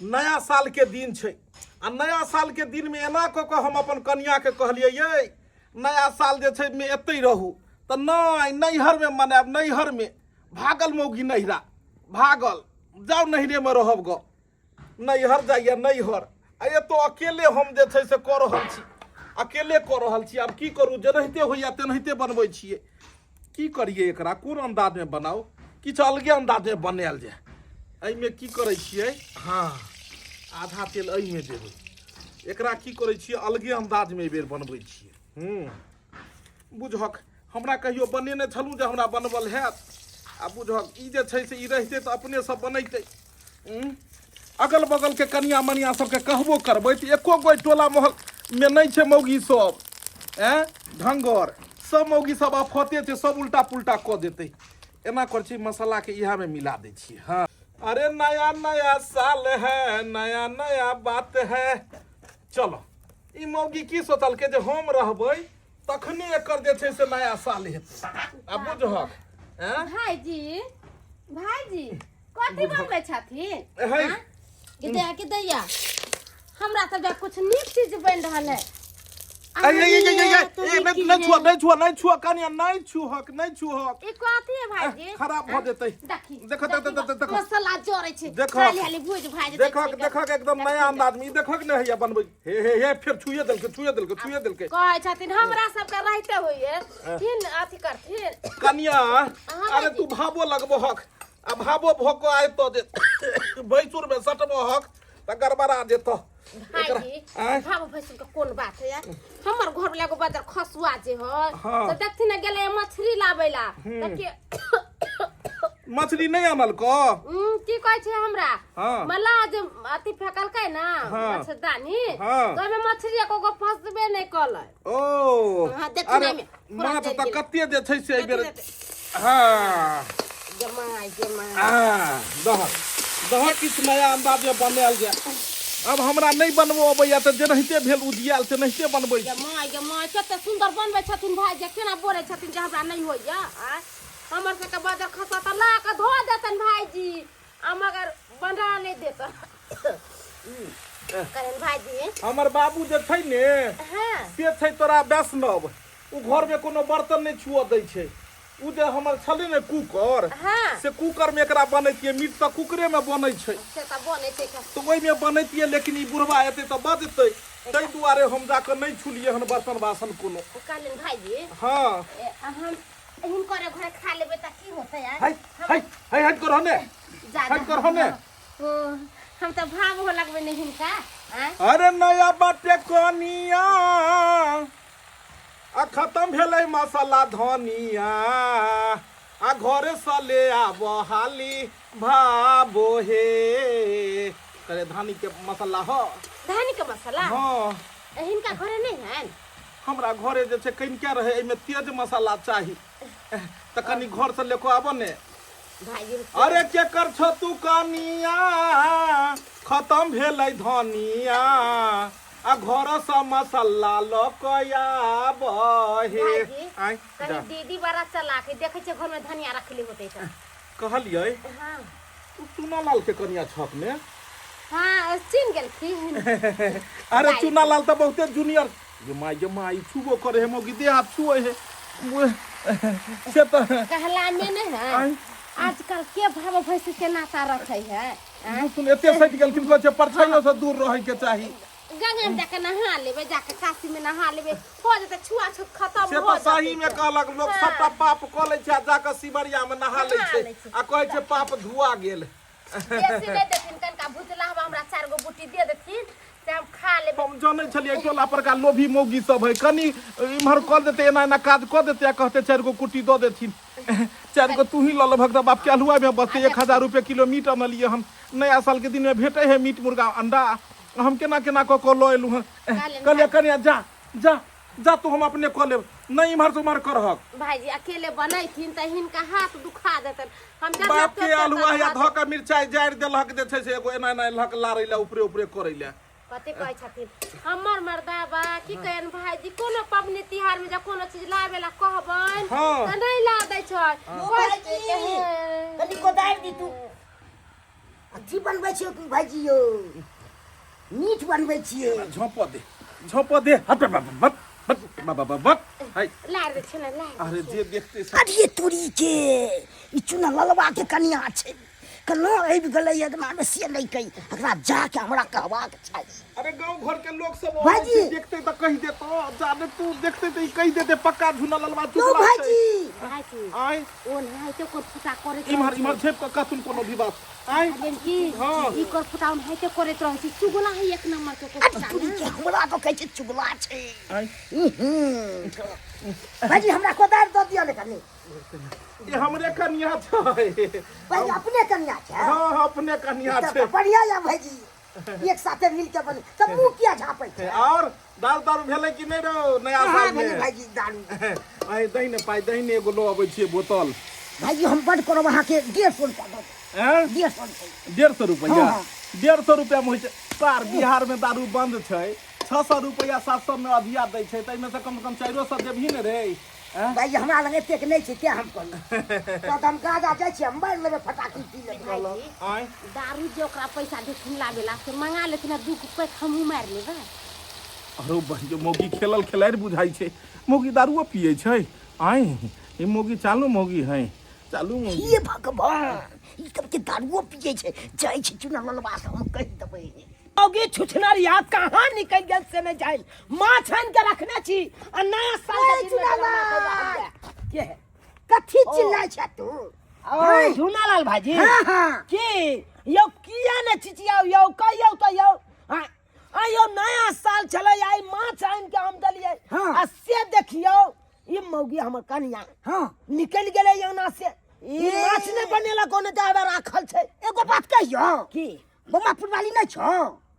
नया साल के दिन छै आ नया साल के दिन में एना कऽ कऽ हम अपन कनिया के कहलियै यै नया साल जे छै में एतै रहू तऽ नहि नैहर में मनायब नैहर में भागल मौगी नैहरा भागल जाउ नैहरे में रहब गऽ नैहर जाइए नैहर आ एतौ अकेले हम जे छै से कऽ रहल छी अकेले कऽ रहल छी आब की करू जेनाहिते होइए तेनाहिते बनबै छियै की करियै एकरा कोन अन्दाजमे बनाउ किछु अलगे अन्दाजमे बनायल जाय एहिमे की करै छियै हँ आधा तेल एहिमे देबै एकरा की करै छियै अलगे अन्दाजमे एहि बेर बनबै छियै हूँ बुझहक हमरा कहियो बनेने छलहुँ जे हमरा बनबल हैत आ बुझहक ई जे छै से ई रहितै तऽ अपने सब बनैतै हूँ अगल बगल के कनिया मनिया सबके कहबो करबै तऽ एको गो टोला महल मे नहि छै मौगी सब ऐं ढंगर सब मौगी सब आफते छै सब उल्टा पुल्टा कऽ देतै एना करै छी मसालाके इएहमे मिला दै छियै हँ अरे नया नया साल है नया नया बात है चलो ई मौगी की सोचलकै जे हम रहबै तखने एकर जे छै से नया साल हेतै आ बुझहक ऐं भाईजी भाईजी कथी बनबै छथिन है। हाँ? कि दैया कि दैया हमरा तऽ जा कुछ नीक चीज बनि रहल है ऐ, ऐ, ऐ, ऐ, ऐ, ऐ, ए, नहि नहि छुअ नहि छुअ नहि छुअ कनिया नहि छुहक नहि छुहक ई कथी है भाईजी खराब भऽ जेतै देखी देखो, देखो, देखो, देखो। मसाला जरै छै देखो। हाली हाली भुज भाज दै देखक छै। देखक एकदम नया अंदाज में ई देखक नहि हैया बनबै हे हे हे फेर छुए देलकै छुए देलकै छुए देलकै कहै छथिन हमरा सबके रहिते होइए फिन अथी करथिन कनिया अरे भाईजी। तू भाबो लगबहक आ भाबो भऽ कऽ आबितऽ जे भैंसुरमे सटबहक तऽ गड़बड़ा जेतऽ एकरा भाईजी आँय? भाबो भैंसुर के कोन बात है यार हमर घर वाला एगो बदर खसुआ जे है हाँ। से देखथिन ने गेलै मछली लाबै ला तऽ के मछली नहि आनलकऽ की कहै छै हमरा हाँ। मल्लाह जे अथी फेकलकै ने हाँ। मच्छरदानी हाँ। तऽ ओहिमे मछली एको गो फंसबे नहि कलै ओ हाँ, देखू अरे ने एहिमे, पूरा माछ जरि तऽ गेलै। कते जे छै से एहि बेर कते हँ जमाइ जमाइ आ दहक दहक किछु नया अन्दाजमे बनायल जाय अब हमरा नहि बनबो अबैया तऽ जेनाहिते भेल उजियाल तेनाहिते बनबै छी जमाइ जमाइ कते सुन्दर बनबै छथिन भाइ जे केना बोलै छथिन जे हमरा नहि होइया आँय हमर सबके बजर खसा तऽ ला कऽ धो देतन भाइजी आ मगर बना नहि देतन कहलनि भाइजी हमर बाबू जे छै ने हँ से छै तोरा वैष्णव ओ घरमे कोनो बर्तन नहि छुअ दै छै ओ जे हमर छलै ने कूकर हाँ। से कूकर में एकरा बनैतियै मीट तऽ कुकरे में बनै छै से तऽ बनै छै तऽ ओहिमे बनैतियै लेकिन ई बुढ़वा एतै तऽ बजतै ताहि दुआरे हम जाकऽ नहि छुलियै हन बर्तन बासन कोनो कहलिन भाईजी हँ ए, हम हिनकर घरे खा लेबै तऽ की होतै आय है है है हट कर हने ज्यादा हट कर हने ओ, हम तऽ भाव हो लगबै ने हिनका आँय अरे नया बाटे कनिया आ खत्म भेलै मसाला धनिया आ घरे से ले आब हाली भाबो हे करे धानी के मसाला हो धानी के मसाला हाँ हिनका घरे नहीं है हमरा घरे जे छै कनिके रहे एहिमे तेज मसाला चाही तऽ कनि घर से लेको आबऽ ने भाईजी अरे के कर छो तू कनिया खत्म भेलै धनिया आ घर से मसाला लऽ कऽ आबऽ हे भाईजी आँय कनी जा। दीदी बड़ा चलाक है देखै छियै घर में धनिया रखले होतै तऽ कहलियै हाँ तू चुनालाल के कनिया छक ने हाँ चिन्ह गेलखिन अरे चुनालाल तऽ बहुते जूनियर ये माय ये माय छुबो करे है मोगी देह हाथ छुए है से तऽ कहला में नहीं है आँय। आजकल के भाव भैंस के नाता रखे है आँय? सुन एते सटि गेलखिन कहै छै परछाइयो से दूर रहै के चाही गंगा में जाके नहा लेबै जाके काशी में नहा लेबै हो जेतै छुआ छूत खत्म से हो तऽ सही में जेतै कहलक लोक हाँ। सबटा पाप कऽ लै छै आ जाकऽ सिमरिया में नहा लै नहा छै लै छै। आ कहै छै पाप धुआ गेल बेसी नहि देथिन कनिका भुजला हवा हमरा चारि गो बूटी दे देथिन से हम खा लेबै हम जनै छलियै टोला परका लोभी मौगी सब है कनि इम्हर कऽ देतै एना एना काज कऽ देतै आ कहतै चारि गो कुट्टी दऽ देथिन चारि गो तू ही लऽ लेबहक तऽ बाप के अल्हुआ में बचतै 1000 रुपये किलो मीट अनलियै हम नया साल के दिन में भेटै है मीट मुर्गा अंडा हम केना केना कऽ कऽ लऽ एलहुँ हँ कहलियै कनिया जा जा जा तू हम अपने कऽ लेब नहि इम्हर से उम्हर करहक भाईजी अकेले बनैथिन तऽ हिनका हाथ दुखा देतन हम जब बाप के अल्हुआ या धऽ कऽ मिरचाइ जारि देलहक जे छै से एगो एना एना लहक लारै लए ऊपरे ऊपरे करै लए कते कहै छथिन हमर मर्दाबा की कहन भाईजी कोनो पबनी तिहार में जब कोनो चीज लाबे ला कहबन हाँ। तऽ नहीं ला दै छै यो भाईजी कनि कोदारि दी तू अथी बनबै छियै की भाईजी यौ मीट बनबै छियै झोंप दे झोंप दे हट बट बट बट बट बट हाय लार दे छै ने लार अरे जे देखते से अरे तोरी के ई चुना ललवा के कनिया छै केना आबि गेलै अगना मे से नहि कही एकरा जाके हमरा कहबाक चाही अरे गांव घर के लोग सब भाईजी। अबै छै, देखते तऽ कहि देतो जाने तू देखते तऽ ई कहि देते पक्का झुना ललवा यौ चुगला छै भाईजी भाईजी आय ओ नहाइते कोर फुटा करैत इम्हर इम्हर झेप कऽ कहथुन कोनो भी बात आय की हाँ। ई कोर फुटा ओनाहिते करैत रहै छै चुगला है एक नंबर के कोर अरे फुटा तोरी के हमरा तो कहै छै चुगला छै आय भाईजी हमरा कोदारि दऽ दिअ ने कनि ई हमरे कनिया छै भाईजी अपने कनिया छै हाँ हाँ, अपने कनिया तब छै बढ़िया या भाईजी एक साथे मिल के बने तब मुंह किया झापै छै और दाल दारू भेलै कि नहि रौ नया कहाँ साल भेलै में भाईजी दारू आइ दही ने पाइ दही ने एगो लो अबै छियै बोतल भाईजी हम बड करब अहाँके 150 रुपया दऽ देब। आँय 150 रुपया 150 रुपैआ हाँ, हाँ। 150 रुपैआ मे होइ छै सार बिहार में दारू बंद छै 600 रुपैआ 700 में अधिया दै छै ताहिमे से कम से कम 400 देबही ने रे आँय? भाई हमरा लग एतेक नहि छै तें हम कहलहुँ तऽ हम गाजा जाइ छियै हम मारि लेबै फटाकी पी लेबै भाईजी आँय दारू जे ओकरा पैसा देथिन लाबेला से मंगा लेथिन आ दू गो पैक हमहूँ मारि लेबै अरे बहिन जो मौगी खेलल खेलाड़ि बुझाइ छै मौगी दारुओ पियै छै आँय ई मौगी चालू मौगी है चालू मौगी हे भगवान ई सबके दारुओ पियै छै जाइ छै चुना ललबा से हम कहि देबै मौगी छुछनरिया कहाँ निकलि गेल से नहि जानि माछ आनि के रखने छी आ नया साल के ए, दिन में चुनालाल! जमा कऽ रहल के है कथी चिल्लाइ छै तू ओ झुनालाल भाईजी हाँ हाँ की यौ किया ने चिचियाउ यौ कहियौ तऽ यौ आ आ यौ नया साल छलै आइ माछ आनि के हम देलियै हाँ। आ से देखियौ ई मौगी हमर कनिया हाँ निकलि गेलै अंगना से ई ए। माछ नहि बनेलक ओने जाबे राखल छै एगो बात कहियौ की बम्मा वाली नहि छौ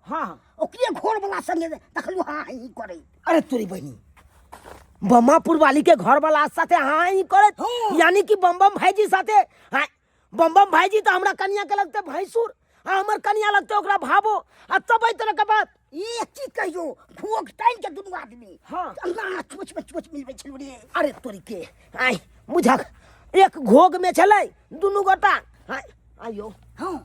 हाँ ओकरे घोर वाला संगे देखलू हाँ ही करै अरे तोरी बहिनी बम्मापुर वाली के घर वाला साथे हाँ ही करत हाँ। यानी कि बम बम भाईजी साथे हाँ बम बम भाईजी तो हमरा कनिया के लगते भैंसुर आ हमर कनिया लगते ओकरा भाबो आ तब एहि तरह के बात ई की कहियो घोक टाइन के दुनू आदमी हाँ। अंगना चोच में चोच मिलबै छलू रे अरे तोरी के आय बुझक एक घोग में छलै दुनू गोटा आय आइयो हाँ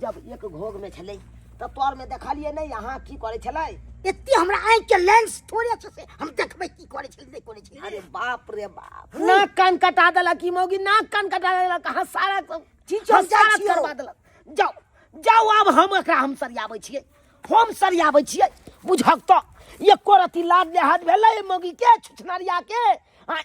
जब एक घोग में छलै तऽ तोर में देखलियै नहि अहाँ की करै छलै एते हमरा आँखि के लेंस थोड़े छै से हम देखबै की करै छै नहि करै छै अरे बाप रे बाप नाक कान कटा देलक ई मौगी नाक कान कटा देलक हँसारा ठीक छै, हम जाइ हँसारा छियौ। करवा देलक जाउ जाउ आब हम एकरा हम सरियाबै छियै हम सरियाबै छियै बुझक तऽ एको रत्ती लाज लेहाज भेलै मौगी के छुछनरिया के आँय,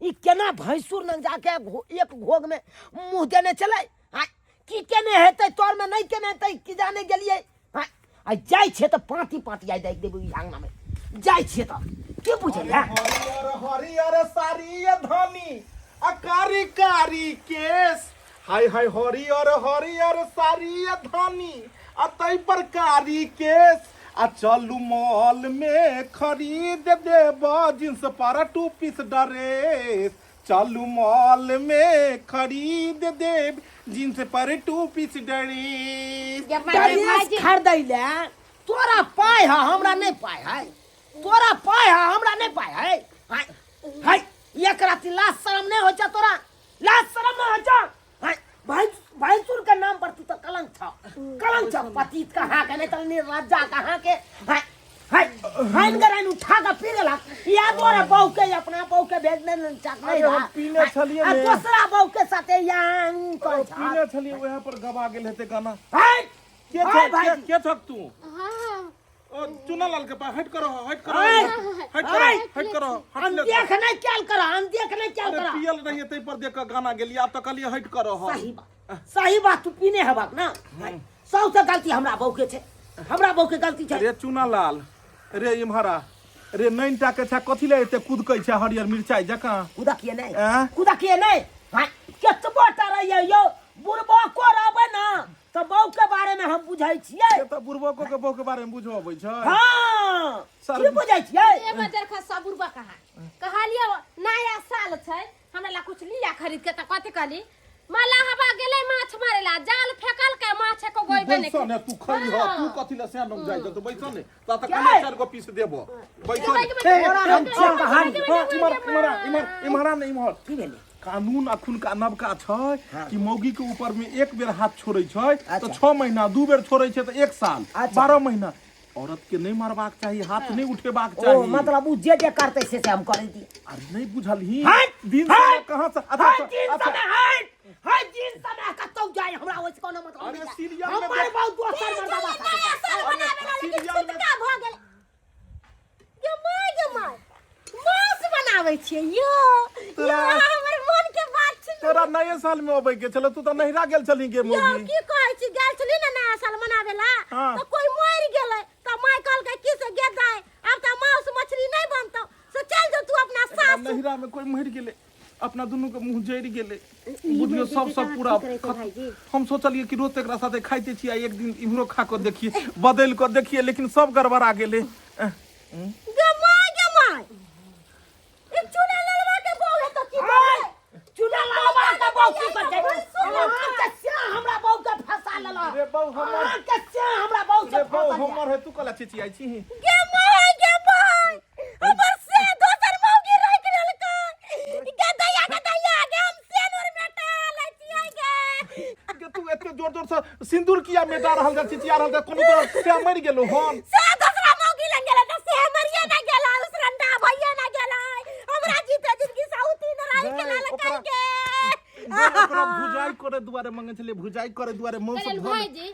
ई केना भैंसुर लग जाके एक घोग में मुँह देने चलै आँय, की केने हेतै तोर में नहि केने हेतै की जाने गेलियै आँय, आ जाइ छियै तऽ पाँति पाँति आइ देख देबै ई आङ्गनामे जाइ छियै तऽ की बुझलियै हरियर हरियर साड़ी धनी आ कारी कारी केस हाय हाय हरियर हरियर साड़ी धनी आ तै पर कारी केस आ चलू मॉल में खरीद देब jeans per to piece dress चलू मॉल में खरीद देब jeans per to piece dress जब मारे ड्रेस भाईजी खरीदै ले तोरा पाइ है हमरा नहि पाइ है तोरा पाइ है हमरा नहि पाइ है हाय हाय एक राति लाज शरम नहि होइ छै तोरा लाज शरम नहि होइ छौ हाय भाई भैंसुर के नाम पर तू तो कलंक छौ कलंक छौ पतित कहाँ के नहीं तो निर्लज्जा कहाँ के हाय हाय हाइन गराइन उठा के पी गेला या तोरा बहू के अपना बहू के भेजने नहीं चाक नहीं अरे हम रहा। पीने छलियै आ ने। दोसरा बहू के साथे यहाँ कर छा पीने छलियै वएह पर गवा गेल हेतै गाना हाय के हाय छक भाईजी। के छक तू हाँ ओ चुना लाल के पास हट करो हट करो हाय। हट करो हाय। हट करो हट हम ले देख नहीं क्या करा हम देख नहीं क्या अरे करा पियल रहिए तै पर देख के गाना गेलिए आब तऽ कहलिए हट करो सही बात सही बात तू पीने हेबाक ना सबसे गलती हमरा बहू के छै हमरा बहू के गलती छै रे चुना लाल रे इम्हरा रे नैन टा के छै कथी ले एते कुदकै छै हरियर मिरचाई जकाँ कुदकिए नहीं आँय? कुदकिए नहीं हाँ केतबो टा रहिए यौ बुढ़बो को रहबै ना तऽ बहू के बारे में हम बुझै छियै से तऽ बुढ़बको के बहू के बारे में बुझो अबै छै हाँ सर- की बुझै छियै ए बजर खा सब बुढ़बा कहा कहलियो नया साल छै हमरा ला कुछ लिया खरीद के त कथी कहली मलाह हवा गेलै माछ मारे ला जाल फेकल के माछ एको गोइबे बैसो नहि ने तू खइह तू कथी ले सैन जाइ त बैसो ने ता त के? कने चार गो पीस देबो बैसो ने बैठ, बैठ, तोरा हम छियै कहानी। इम्हर इम्हर इम्हर इम्हर ने इम्हर की भेलै कानून अखुनका नवका छै कि मौगी के ऊपर में एक बेर हाथ छोड़ै छै तऽ अच्छा। 6 महीना, 2 बेर छोड़ै छै तऽ एक साल, 12 महीना। औरत के नहि मारबाक चाही, हाथ नहि उठेबाक ओ चाही। मतलब उ जे जे करतै से से हम करै दी। अरे, नहि बुझलही? हट! दिन हट! समय कहाँ से अच्छा हट अच्छा, दिन अच्छा समय हट हट दिन समय कतौ जाय, हमरा ओइसे कोनो मतलब अरे नहीं। सीरियल में हमर बहुत दोसर मर्दाबा नया साल अरे मनावे ला, लेकिन सीरियल में- छुटका भऽ गेल। गे माय, गे माय, मांस बनाबै छियै यो यो। हमर मन के बात छै। तोरा नये साल में अबै के छलै, तू तऽ नहिरा गेल छलही गे यो। मौगी। की कहै छी, गेल छली ने नया साल मनावे ला, तऽ कोई मरि गेलै, तऽ माय कहलकै की से गे दाय, आब तऽ मांस मछली नहि बनतौ, से चल जो तू अपना एकरा सासु। नहिरा में कोई मरि गेलै, अपना दुनू के मुंह जरि गेलै, बुझियौ सब सब पूरा भाईजी। हम सोचलियै कि रोज एकरा साथे खाइते छी, आ एक दिन इम्हरो खा कऽ देखिए, बदलि कऽ देखिए, लेकिन सब गड़बड़ा गेलै। गे माय, गे माय, ई चूड़ा ललवा के बहू है तऽ की करबै? चूड़ा ललवा के बहू की करतै? अहाँ के से हमरा बहू के फंसा लेलक। रे बहू हमर। अहाँ के से हमरा बहू से रे बहू फंसा। हमर है, तू कला चिचियाइ छी? गे माय, गे माय, हमर से दोसर मौगी राखि लेलकै। गे दैया, गे दैया, गे हम सेनुर मेटा लै छियै गे। गे, तू एते जोर जोर से सिंदूर किया मेटा रहल जा, चिचिया रहल जा? कोनो तो से मरि गेलो हन? से दोसरा मौगी लग गेलै तऽ से मरिए ना गेलै, उसरंडा भइए ना गेलै, हमरा जीते जिंदगी साउती न रहि गै, गेलै ओकरा- गे। गै, ओकरा भुजाइ करे दुआरे मंगे छलै, भुजाइ करे दुआरे मौस कहलियनि भऽ भाईजी,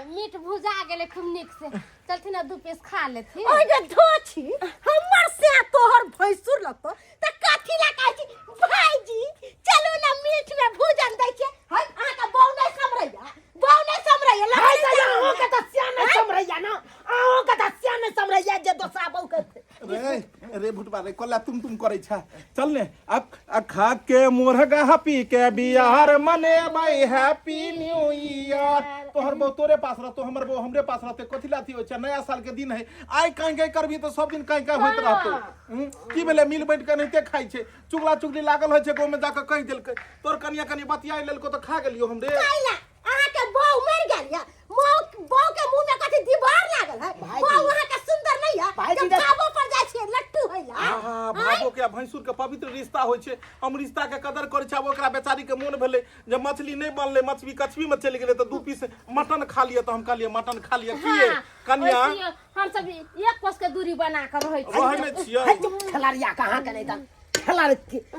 मीट भुजा गेलै खूब नीक से, चलथिन ने 2 पीस खा लेथिन। ओइ जे धोछी, हमर से तोहर भैंसुर लगतो तऽ कथी ला कहै छी भाईजी चलू ने मीट में भूजन दै छियै? है अहाँके बहू नहि समरैया, बहू नहि समरैया। है तऽ अहूँ के तऽ सिया नहीं समरैया ना, अहूँ के तऽ सिया नहीं समरैया जे दोसरा बहू के। रे रे भुटबा रे, कोला तुम तुम करै छ? चल ने अब खा के मुर्गा पी के बियार मनेबै, हैप्पी न्यू ईयर। तोहर बहू तोरे पास रहतो, हमर बहू हमरे पास रहते, कथी लाथी होइ छै? नया साल के दिन है आइ, कहीं कहीं करबी तऽ सब दिन कहीं कहीं होइत रहतो। की भेलै? मिल बैठ के नहिते खाइ छै, चुगला चुगली लागल होइ छै, गाँव में जाके कहि देलकै, तोर कनिया कनि बतियाइ लेलको तऽ खा गेलियो हम रे। काइला अहाँके बहू मरि गेल या बहू बहू के मुंह में कथी दीवार लागल है? भाईजी। बहू अहाँके सुंदर नहीं है? भाईजी जब भावो पर जाइ छियै लट्टू होइला। हाँ, भाभो के आ भैंसुर के पवित्र रिश्ता होइ छै, हम रिश्ता के कदर करै छी। आब ओकरा बेचारी के मोन भेलै जे मछली नहि बनलै, मछली कछबी में चलि गेलै, तऽ 2 पीस मटन खा लिअ, तऽ हम कहलियै मटन खा लिअ। किए कनिया? वैसे हम सब एक कोस के दूरी बना कर रहै छी। रहै नहि छियै। है जो खेलाड़िया कहाँ के नहीं तन खेलाड़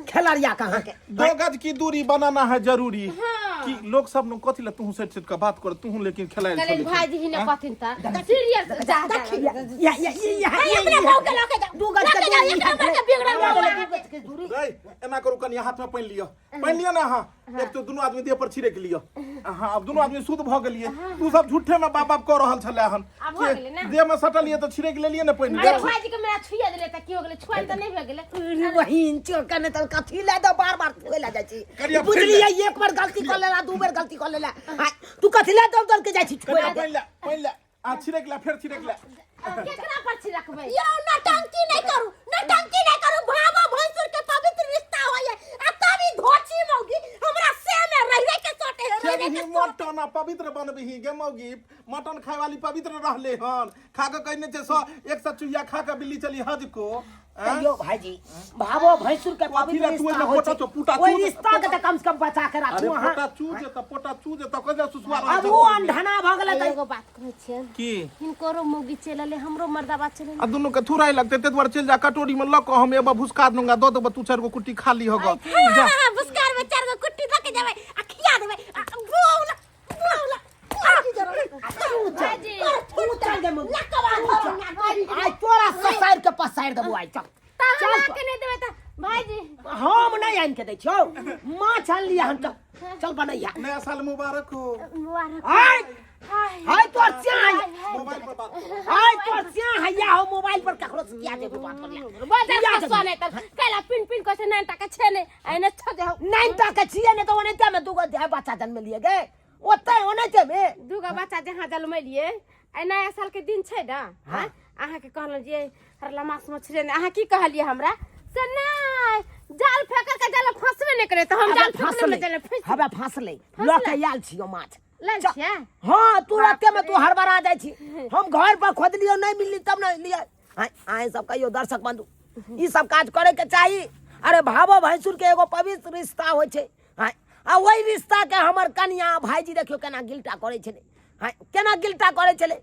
खेलाड़िया कहाँ के। 2 गज की दूरी बनाना है जरूरी। कि लोग सब न कथी ला तू सेट सेट के बात कर तू, लेकिन खेलाइ कहलियनि भाईजी ही ने कहथिन तऽ सीरियस जा जा। या या या या। अपने बहू के लऽ के जाउ। 2 गज के लऽ के जाउ, दूरी। एक नंबर के बिगड़ल बहू दू अहाँके। गज के दूरी। रे, एना करू कनिया, हाथ में पानि लिअ, पानि लिअ ने अहाँ। एक तो दुनू आदमी देह पर छिड़क लिअ अहाँ। आब दुनू आदमी शुद्ध भऽ गेलियै। तू सब झूठे में बाप बाप कऽ रहल छलै हन। आब भऽ गेलै ने? देह में सटलियै तऽ छिड़क लेलियै ने पानि। अरे, भाईजी के मेरा छुइया देले तऽ की हो गेलै? छुआल तऽ नहि भऽ गेलै। अरे बहिन चो कने तन कथी ले दो बार बार छुए ला जाइ छी? करिया। बुझलियै, एक बार गलती कर लेला, दू बेर गलती कर लेला, आय, तू कथी ले दौड़ दौड़ के जाइ छी छुए कनिया, ला? पानि ले, पानि ले आ छिड़क ले, फेर छिड़क ले। केकरा पर छिड़कबै यौ? नौटंकी नहि करू, नौटंकी नहि करू। भाबो भैंसुर के पवित्र रिश्ता होइए आ तब ई धोछी मौगी हमरा से में रहि रहि के सटे है, रहि रहि खेबही के सटे। मटन आ पवित्र बनबही गे मौगी? मटन खाय वाली पवित्र रहले हन? खा के कहने छै सौ एक सौ चुइया खा के बिल्ली चली हज को। आँय? तैयो भाईजी, भावो भैंसुर के तू अथी पवित्र ला, तू रिश्ता ओहिमे होइ पोटा छै। चो, पुटा ओहि चूज- रिश्ता के तऽ कम से कम बचा के अरे राखू अहाँ। पोटा चूज त, पोटा चूज त, कहिया सुसुआ रहल अब छै? ओ अनढना भऽ गेलै तऽ एगो बात कहै छियनि। की? हिनकरो मौगी चलि एलै, हमरो मर्दाबा चलि आ दुनू के थुराइ लगतै, ताहि दुआरे चलि जा, कटोरी में लऽ कऽ हम एबा भुसका दूंगा, दऽ देबो, तू चारि गो कुट्टी खा लीह गऽ, जा। हाँ, भुसकार में चार गो कुट्टी दऽ के जेबै आ खिया देबै आ बोला बोला। तू चल, तू चल गे मौगी। लकवा धरौ। आइ तोरा ससारि के पसारि देबो आइ, चल तऽ चल। हमरा के नहि देबै तऽ भाईजी। हम नहि आनि के दै छियौ, माछ आनलियै हन, चल चल बनैया। नया साल मुबारक हो। मुबारक। आइ हाय। हाय तोर सिया। मोबाइल पर बात। हाय तोर सिया हैया हो, मोबाइल पर ककरो से किया जेबू बात करला? बाजार किया के जेबू? सोने तऽ कैला पिन पिन कहै छै, नाइन टाका छै नहि, एने छ जाउ। नाइन टाका छियै ने तऽ ओनाहिते मे दूगो जे बच्चा जन्मेलियै गे ओतै ओनाहिते मे। दूगो बच्चा जहाँ जन्मेलियै, आइ नया साल के दिन छै ने। हाँ, अहाँके कहलहुँ जे हरला माछ मछली ने, अहाँ की कहलियै हमरा से? नहि, जाल फेंक के जाल फंसबे नहि करे तऽ हम जाल फेंकले जाल फंस। हबे फंसलै, लऽ के आयल छियौ माछ। लेल छियै? हाँ, तुरते में तू हड़बड़ा जाइ छी। हम घर पर खोजलियौ, नहि मिलली, तब ने लियै। आइ अहाँ सब कहियौ दर्शक बंधु, ई सब काज करे के चाही? अरे भावो भैंसुरके एगो पवित्र रिश्ता होइ छै। आँय, आ ओहि रिश्ताके हमर कनिया भाइजी देखियौ केना गिलटा करै छलै। आँय, केना गिलटा करै छलै,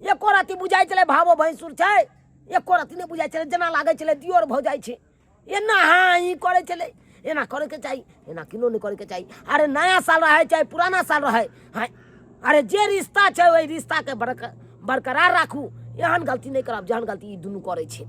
एको रत्ती बुझाइ छलै भावो भैंसुर छै? एको रत्ती नहि बुझाइ छलै, जेना लागै छलै दियोर भौजाइ छै। एना हाँ ई करै छलै। एना करैके चाही? एना किनो नहि करैके चाही। अरे नया साल रहै चाहे पुराना साल रहै, हाँ, अरे जे रिश्ता छै ओहि रिश्ताके बरकरार राखू। एहन गलती नहि करब जेहन गलती ई दुनू करै छै।